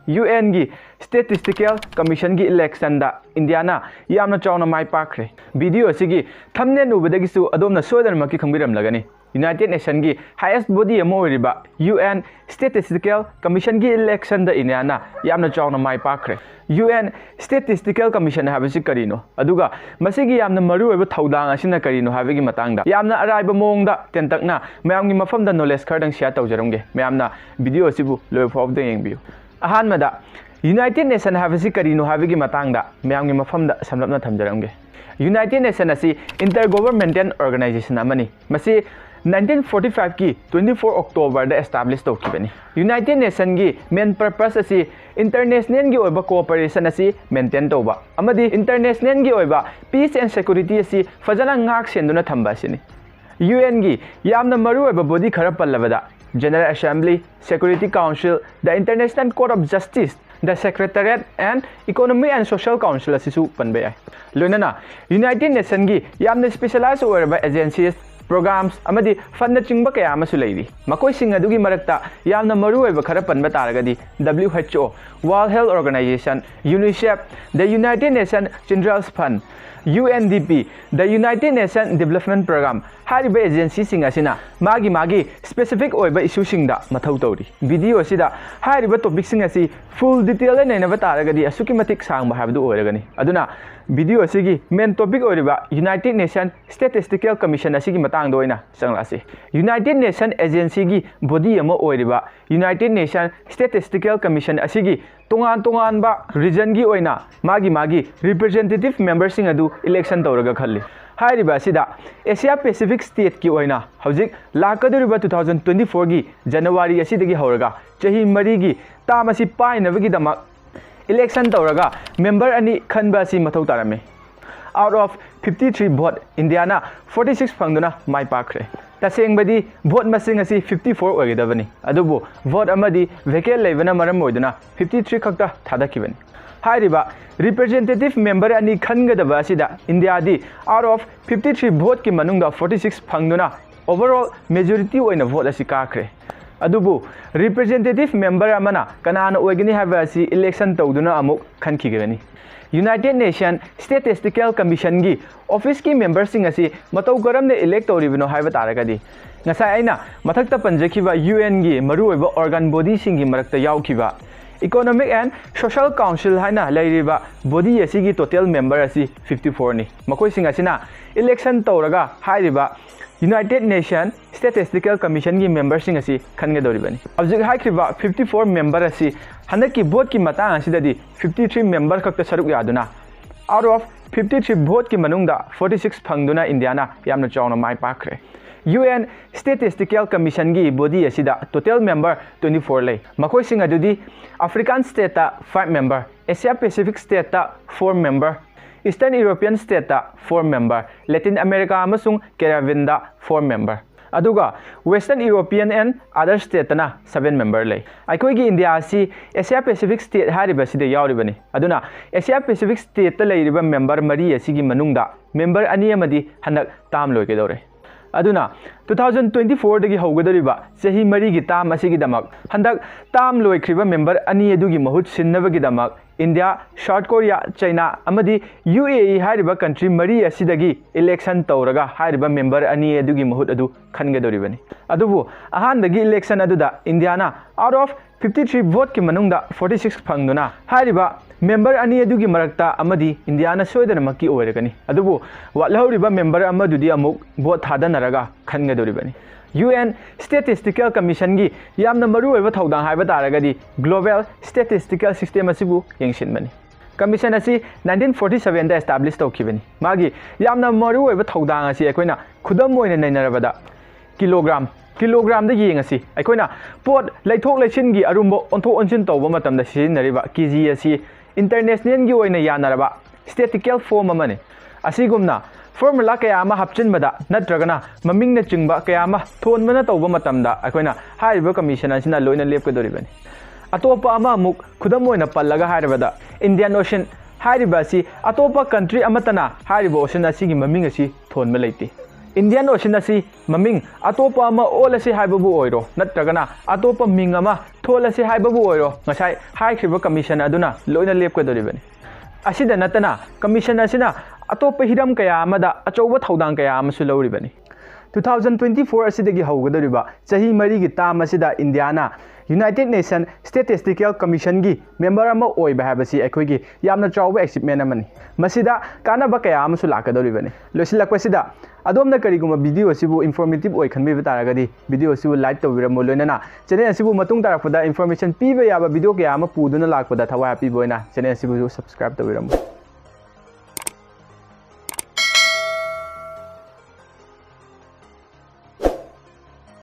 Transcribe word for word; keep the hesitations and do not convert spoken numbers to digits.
U ꯑꯦꯟꯒꯤ Statistical Commissionꯒꯤ electionꯗ ꯏꯟꯗꯤꯌꯥꯅ ꯌꯥꯝꯅ ꯆꯥꯎꯅ ꯃꯥꯏ ꯄꯥꯛꯈ꯭ꯔꯦ꯫ Video ꯑꯁꯤꯒꯤ thumbnail ꯎꯕꯗꯒꯤꯁꯨ ꯑꯗꯣꯝꯅ ꯁꯣꯏꯗꯅꯃꯛꯀꯤ ꯈꯪꯕꯤꯔꯝꯂꯒꯅꯤ, United Nationꯒꯤ highest body ꯑꯃ ꯑꯣꯏꯔꯤꯕ UN Statistical Commissionꯒꯤ electionꯗ ꯏꯟꯗꯤꯌꯥꯅ ꯌꯥꯝꯅ ꯆꯥꯎꯅ ꯃꯥꯏ ꯄꯥꯛꯈ꯭ꯔꯦ꯫ UN Statistical Commission ꯍꯥꯏꯕꯁꯤ ꯀꯔꯤꯅꯣ? ꯑꯗꯨꯒ ꯃꯁꯤꯒꯤ ꯌꯥꯝꯅ ꯃꯔꯨꯑꯣꯏꯕ ꯊꯧꯗꯥꯡ ꯑꯁꯤꯅ ꯀꯔꯤꯅꯣ ꯍꯥꯏꯕꯒꯤ ꯃꯇꯥꯡꯗ ꯌꯥꯝꯅ ꯑꯔꯥꯏꯕ ꯃꯑꯣꯡꯗ ꯇꯦꯟꯇꯛꯅ ꯃꯌꯥꯝꯒꯤ ꯃꯐꯝꯗ knowledge ꯈꯔꯗꯪ share ꯇꯧꯖꯔꯝꯒꯦ꯫ ꯃꯌꯥꯝꯅ ꯚꯤꯗꯤꯑꯣ ꯑꯁꯤꯕꯨ ꯂꯣꯏꯕ ꯐꯥꯎꯕꯗ ꯌꯦꯡꯕꯤꯌꯨ꯫ ꯑꯍꯥꯟꯕꯗ, United Nation ꯍꯥꯏꯕꯁꯤ ꯀꯔꯤꯅꯣ ꯍꯥꯏꯕꯒꯤ ꯃꯇꯥꯡꯗ ꯃꯌꯥꯝꯒꯤ ꯃꯐꯝꯗ ꯁꯝꯂꯞꯅ ꯊꯝꯖꯔꯝꯒꯦ꯫ United Nation ꯑꯁꯤ intergovernmental organization ꯑꯃꯅꯤ꯫ ꯃꯁꯤ nineteen forty fiveꯀꯤ twenty four Octoberꯗ establish ꯇꯧꯈꯤꯕꯅꯤ꯫ United Nationꯒꯤ main purpose ꯑꯁꯤ internationalꯒꯤ ꯑꯣꯏꯕ cooperation ꯑꯁꯤ maintain ꯇꯧꯕ ꯑꯃꯗꯤ internationalꯒꯤ ꯑꯣꯏꯕ peace and security ꯑꯁꯤ ꯐꯖꯅ ꯉꯥꯛ ꯁꯦꯟꯗꯨꯅ ꯊꯝꯕ ꯑꯁꯤꯅꯤ꯫ UNꯒꯤ ꯌꯥꯝꯅ ꯃꯔꯨꯑꯣꯏꯕ body ꯈꯔ ꯄꯜꯂꯕꯗ, General Assembly, Security Council, the International Court of Justice, the Secretariat and Economic and Social Council ꯑꯁꯤꯁꯨ ꯄꯟꯕ ꯌꯥꯏ꯫ ꯂꯣꯏꯅꯅ United Nationꯒꯤ ꯌꯥꯝꯅ specialize ꯑꯣꯏꯔꯕ agencies, programs ꯑꯃꯗꯤ fundꯅꯆꯤꯡꯕ ꯀꯌꯥ ꯑꯃꯁꯨ ꯂꯩꯔꯤ꯫ ꯃꯈꯣꯏꯁꯤꯡ ꯑꯗꯨꯒꯤ ꯃꯔꯛꯇ ꯌꯥꯝꯅ ꯃꯔꯨꯑꯣꯏꯕ ꯈꯔ ꯄꯟꯕ ꯇꯥꯔꯒꯗꯤ, WHO, World Health Organization, UNICEF, the United Nations Children's Fund, UNDP, the United Nations Development Program, ꯍꯥꯏꯔꯤꯕ agencyꯁꯤꯡ ꯑꯁꯤꯅ ꯃꯥꯒꯤ ꯃꯥꯒꯤ specific ꯑꯣꯏꯕ issueꯁꯤꯡꯗ ꯃꯊꯧ ꯇꯧꯔꯤ꯫ ꯚꯤꯗꯤꯑꯣ ꯑꯁꯤꯗ ꯍꯥꯏꯔꯤꯕ topicꯁꯤꯡ ꯑꯁꯤ full detailꯗ ꯅꯩꯅꯕ ꯇꯥꯔꯒꯗꯤ ꯑꯁꯨꯛꯀꯤ ꯃꯇꯤꯛ ꯁꯥꯡꯕ ꯍꯥꯏꯕꯗꯨ ꯑꯣꯏꯔꯒꯅꯤ꯫ ꯑꯗꯨꯅ ꯚꯤꯗꯤꯑꯣ ꯑꯁꯤꯒꯤ main topic ꯑꯣꯏꯔꯤꯕ United Nation Statistical Commission ꯑꯁꯤꯒꯤ ꯃꯇꯥꯡꯗ ꯑꯣꯏꯅ ꯆꯪꯂꯛꯑꯁꯤ꯫ United Nation agencyꯒꯤ body ꯑꯃ ꯑꯣꯏꯔꯤꯕ United Nation Statistical Commission ꯑꯁꯤꯒꯤ ꯇꯣꯉꯥꯟ ꯇꯣꯉꯥꯟꯕ regionꯒꯤ ꯑꯣꯏꯅ ꯃꯥꯒꯤ ꯃꯥꯒꯤ representative memberꯁꯤꯡ ꯑꯗꯨ election ꯇꯧꯔꯒ ꯈꯜꯂꯤ꯫ ꯍꯥꯏꯔꯤꯕ ꯑꯁꯤꯗ Asia Pacific stateꯀꯤ ꯑꯣꯏꯅ ꯍꯧꯖꯤꯛ ꯂꯥꯛꯀꯗꯧꯔꯤꯕ two thousand twenty fourꯒꯤ January ꯑꯁꯤꯗꯒꯤ ꯍꯧꯔꯒ ꯆꯍꯤ ꯃꯔꯤꯒꯤ term ꯑꯁꯤ ꯄꯥꯏꯅꯕꯒꯤꯗꯃꯛ election ꯇꯧꯔꯒ member ꯑꯅꯤ ꯈꯟꯕ ꯑꯁꯤ ꯃꯊꯧ ꯇꯥꯔꯝꯃꯤ꯫ Out of fifty three vote, Indian forty six ꯐꯪꯗꯨꯅ ꯃꯥꯏ ꯄꯥꯛꯈ꯭ꯔꯦ꯫ ꯇꯁꯦꯡꯕꯗꯤ vote ꯃꯁꯤꯡ ꯑꯁꯤ fifty four ꯑꯣꯏꯒꯗꯕꯅꯤ, ꯑꯗꯨꯕꯨ vote ꯑꯃꯗꯤ vacant ꯂꯩꯕꯅ ꯃꯔꯝ ꯑꯣꯏꯗꯨꯅ fifty three ꯈꯛꯇ ꯊꯥꯗꯈꯤꯕꯅꯤ꯫ ꯍꯥꯏꯔꯤꯕ representative member ꯑꯅꯤ ꯈꯟꯒꯗꯕ ꯑꯁꯤꯗ ꯏꯟꯗꯤꯌꯥꯗꯤ out of fifty three voteꯀꯤ ꯃꯅꯨꯡꯗ forty six ꯐꯪꯗꯨꯅ overall majority ꯑꯣꯏꯅ vote ꯑꯁꯤ ꯀꯥꯈ꯭ꯔꯦ꯫ ꯑꯗꯨꯕꯨ representative member ꯑꯃꯅ ꯀꯅꯥꯅ ꯑꯣꯏꯒꯅꯤ ꯍꯥꯏꯕ ꯑꯁꯤ election ꯇꯧꯗꯨꯅ ꯑꯃꯨꯛ ꯈꯟꯈꯤꯒꯅꯤ꯫ United Nation Statistical Commissionꯒꯤ officeꯀꯤ memberꯁꯤꯡ ꯑꯁꯤ ꯃꯇꯧ ꯀꯔꯝꯅ elect ꯇꯧꯔꯤꯕꯅꯣ ꯍꯥꯏꯕ ꯇꯥꯔꯒꯗꯤ, ꯉꯁꯥꯏ ꯑꯩꯅ ꯃꯊꯛꯇ ꯄꯟꯖꯈꯤꯕ UNꯒꯤ ꯃꯔꯨꯑꯣꯏꯕ organ bodyꯁꯤꯡꯒꯤ ꯃꯔꯛꯇ ꯌꯥꯎꯈꯤꯕ Economic and Social Council ꯍꯥꯏꯅ ꯂꯩꯔꯤꯕ body ꯑꯁꯤꯒꯤ total member ꯑꯁꯤ fifty fourꯅꯤ꯫ ꯃꯈꯣꯏꯁꯤꯡ ꯑꯁꯤꯅ election ꯇꯧꯔꯒ ꯍꯥꯏꯔꯤꯕ United Nation Statistical Commissionꯒꯤ memberꯁꯤꯡ ꯑꯁꯤ ꯈꯟꯒꯗꯧꯔꯤꯕꯅꯤ꯫ ꯍꯧꯖꯤꯛ ꯍꯥꯏꯈ꯭ꯔꯤꯕ fifty four member ꯑꯁꯤ ꯍꯟꯗꯛꯀꯤ voteꯀꯤ ꯃꯇꯥꯡ ꯑꯁꯤꯗꯗꯤ fifty three member ꯈꯛꯇ ꯁꯔꯨꯛ ꯌꯥꯗꯨꯅ, out of fifty three voteꯀꯤ ꯃꯅꯨꯡꯗ forty six ꯐꯪꯗꯨꯅ ꯏꯟꯗꯤꯌꯥꯅ ꯌꯥꯝꯅ ꯆꯥꯎꯅ ꯃꯥꯏ ꯄꯥꯛꯈ꯭ꯔꯦ꯫ UN Statistical Commissionꯒꯤ body ꯑꯁꯤꯗ total member twenty four ꯂꯩ꯫ ꯃꯈꯣꯏꯁꯤꯡ ꯑꯗꯨꯗꯤ African stateꯇ five member, Asia Pacific stateꯇ four member, Eastern European stateꯇ four member, Latin America ꯑꯃꯁꯨꯡ Caribbeanꯗ four member, ꯑꯗꯨꯒ Western European and other stateꯇꯅ seven member ꯂꯩ꯫ ꯑꯩꯈꯣꯏꯒꯤ ꯏꯟꯗꯤꯌꯥ ꯑꯁꯤ Asia Pacific state ꯍꯥꯏꯔꯤꯕꯁꯤꯗ ꯌꯥꯎꯔꯤꯕꯅꯤ꯫ ꯑꯗꯨꯅ Asia Pacific stateꯇ ꯂꯩꯔꯤꯕ member ꯃꯔꯤ ꯑꯁꯤꯒꯤ ꯃꯅꯨꯡꯗ member ꯑꯅꯤ ꯑꯃꯗꯤ ꯍꯟꯗꯛ term ꯂꯣꯏꯒꯗꯧꯔꯦ꯫ ꯑꯗꯨꯅ two thousand twenty fourꯗꯒꯤ ꯍꯧꯒꯗꯧꯔꯤꯕ ꯆꯍꯤ ꯃꯔꯤꯒꯤ term ꯑꯁꯤꯒꯤꯗꯃꯛ ꯍꯟꯗꯛ term ꯂꯣꯏꯈ꯭ꯔꯤꯕ member ꯑꯅꯤ ꯑꯗꯨꯒꯤ ꯃꯍꯨꯠ ꯁꯤꯟꯅꯕꯒꯤꯗꯃꯛ ꯏꯟꯗꯤꯌꯥ, South Korea, China ꯑꯃꯗꯤ UAE ꯍꯥꯏꯔꯤꯕ country ꯃꯔꯤ ꯑꯁꯤꯗꯒꯤ election ꯇꯧꯔꯒ ꯍꯥꯏꯔꯤꯕ member ꯑꯅꯤ ꯑꯗꯨꯒꯤ ꯃꯍꯨꯠ ꯑꯗꯨ ꯈꯟꯒꯗꯧꯔꯤꯕꯅꯤ꯫ ꯑꯗꯨꯕꯨ ꯑꯍꯥꯟꯕꯒꯤ election ꯑꯗꯨꯗ ꯏꯟꯗꯤꯌꯥꯅ out of fifty three voteꯀꯤ ꯃꯅꯨꯡꯗ forty six ꯐꯪꯗꯨꯅ ꯍꯥꯏꯔꯤꯕ member ꯑꯅꯤ ꯑꯗꯨꯒꯤ ꯃꯔꯛꯇ ꯑꯃꯗꯤ ꯏꯟꯗꯤꯌꯥꯅ ꯁꯣꯏꯗꯅꯃꯛꯀꯤ ꯑꯣꯏꯔꯒꯅꯤ꯫ ꯑꯗꯨꯕꯨ ꯋꯥꯠꯍꯧꯔꯤꯕ member ꯑꯃꯗꯨꯗꯤ ꯑꯃꯨꯛ vote ꯊꯥꯗꯅꯔꯒ ꯈꯟꯒꯗꯧꯔꯤꯕꯅꯤ꯫ UN Statistical Commissionꯒꯤ ꯌꯥꯝꯅ ꯃꯔꯨꯑꯣꯏꯕ ꯊꯧꯗꯥꯡ ꯍꯥꯏꯕ ꯇꯥꯔꯒꯗꯤ global statistical system ꯑꯁꯤꯕꯨ ꯌꯦꯡꯁꯤꯟꯕꯅꯤ꯫ Commission ꯑꯁꯤ nineteen forty sevenꯗ establish ꯇꯧꯈꯤꯕꯅꯤ꯫ ꯃꯥꯒꯤ ꯌꯥꯝꯅ ꯃꯔꯨꯑꯣꯏꯕ ꯊꯧꯗꯥꯡ ꯑꯁꯤ ꯑꯩꯈꯣꯏꯅ ꯈꯨꯗꯝ ꯑꯣꯏꯅ ꯅꯩꯅꯔꯕꯗ kilogram, kilogramꯗ ꯌꯦꯡꯉꯁꯤ꯫ ꯑꯩꯈꯣꯏꯅ ꯄꯣꯠ ꯂꯩꯊꯣꯛ ꯂꯩꯁꯤꯟꯒꯤ ꯑꯔꯨꯝꯕ ꯑꯣꯟꯊꯣꯛ ꯑꯣꯟꯁꯤꯟ ꯇꯧꯕ ꯃꯇꯝꯗ ꯁꯤꯖꯤꯟꯅꯔꯤꯕ KG ꯑꯁꯤ internationalꯒꯤ ꯑꯣꯏꯅ ꯌꯥꯅꯔꯕ statistical form ꯑꯃꯅꯤ꯫ ꯑꯁꯤꯒꯨꯝꯅ formula ꯀꯌꯥ ꯑꯃ ꯍꯥꯞꯆꯤꯟꯕꯗ ꯅꯠꯇ꯭ꯔꯒꯅ ꯃꯃꯤꯡꯅꯆꯤꯡꯕ ꯀꯌꯥ ꯑꯃ ꯊꯣꯟꯕꯅ ꯇꯧꯕ ꯃꯇꯝꯗ ꯑꯩꯈꯣꯏꯅ ꯍꯥꯏꯔꯤꯕ commission ꯑꯁꯤꯅ ꯂꯣꯏꯅ ꯂꯦꯞꯀꯗꯧꯔꯤꯕꯅꯤ꯫ ꯑꯇꯣꯞꯄ ꯑꯃ ꯑꯃꯨꯛ ꯈꯨꯗꯝ ꯑꯣꯏꯅ ꯄꯜꯂꯒ ꯍꯥꯏꯔꯕꯗ Indian Ocean ꯍꯥꯏꯔꯤꯕ ꯑꯁꯤ ꯑꯇꯣꯞꯄ country ꯑꯃꯠꯇꯅ ꯍꯥꯏꯔꯤꯕ ocean ꯑꯁꯤꯒꯤ ꯃꯃꯤꯡ ꯑꯁꯤ ꯊꯣꯟꯕ ꯂꯩꯇꯦ꯫ Indian Ocean ꯑꯁꯤ ꯃꯃꯤꯡ ꯑꯇꯣꯞꯄ ꯑꯃ ꯑꯣꯜꯂꯁꯤ ꯍꯥꯏꯕꯕꯨ ꯑꯣꯏꯔꯣ, ꯅꯠꯇ꯭ꯔꯒꯅ ꯑꯇꯣꯞꯄ ꯃꯤꯡ ꯑꯃ ꯊꯣꯜꯂꯁꯤ ꯍꯥꯏꯕꯕꯨ ꯑꯣꯏꯔꯣ, ꯉꯁꯥꯏ ꯍꯥꯏꯈ꯭ꯔꯤꯕ commission ꯑꯗꯨꯅ ꯂꯣꯏꯅ ꯂꯦꯞꯀꯗꯧꯔꯤꯕꯅꯤ꯫ ꯑꯁꯤꯗ ꯅꯠꯇꯅ commission ꯑꯁꯤꯅ ꯑꯇꯣꯞꯄ ꯍꯤꯔꯝ ꯀꯌꯥ ꯑꯃꯗ ꯑꯆꯧꯕ ꯊꯧꯗꯥꯡ ꯀꯌꯥ ꯑꯃꯁꯨ ꯂꯧꯔꯤꯕꯅꯤ꯫ Two thousand twenty four ꯑꯁꯤꯗꯒꯤ ꯍꯧꯒꯗꯧꯔꯤꯕ ꯆꯍꯤ ꯃꯔꯤꯒꯤ term ꯑꯁꯤꯗ ꯏꯟꯗꯤꯌꯥꯅ United Nation Statistical Commissionꯒꯤ member ꯑꯃ ꯑꯣꯏꯕ ꯍꯥꯏꯕꯁꯤ ꯑꯩꯈꯣꯏꯒꯤ ꯌꯥꯝꯅ ꯆꯥꯎꯕ achievement ꯑꯃꯅꯤ꯫ ꯃꯁꯤꯗ ꯀꯥꯟꯅꯕ ꯀꯌꯥ ꯑꯃꯁꯨ ꯂꯥꯛꯀꯗꯧꯔꯤꯕꯅꯤ꯫ ꯂꯣꯏꯁꯤꯜꯂꯛꯄꯁꯤꯗ, ꯑꯗꯣꯝꯅ ꯀꯔꯤꯒꯨꯝꯕ video ꯑꯁꯤꯕꯨ informative ꯑꯣꯏ ꯈꯟꯕꯤꯕ ꯇꯥꯔꯒꯗꯤ video ꯑꯁꯤꯕꯨ like ꯇꯧꯕꯤꯔꯝꯃꯨ, ꯂꯣꯏꯅꯅ channel ꯑꯁꯤꯕꯨ ꯃꯇꯨꯡ ꯇꯥꯔꯛꯄꯗ information ꯄꯤꯕ ꯌꯥꯕ video ꯀꯌꯥ ꯑꯃ ꯄꯨꯗꯨꯅ ꯂꯥꯛꯄꯗ ꯊꯋꯥꯏ ꯍꯥꯞꯄꯤꯕ ꯑꯣꯏꯅ channel ꯑꯁꯤꯕꯨꯁꯨ subscribe ꯇꯧꯕꯤꯔꯝꯃꯨ꯫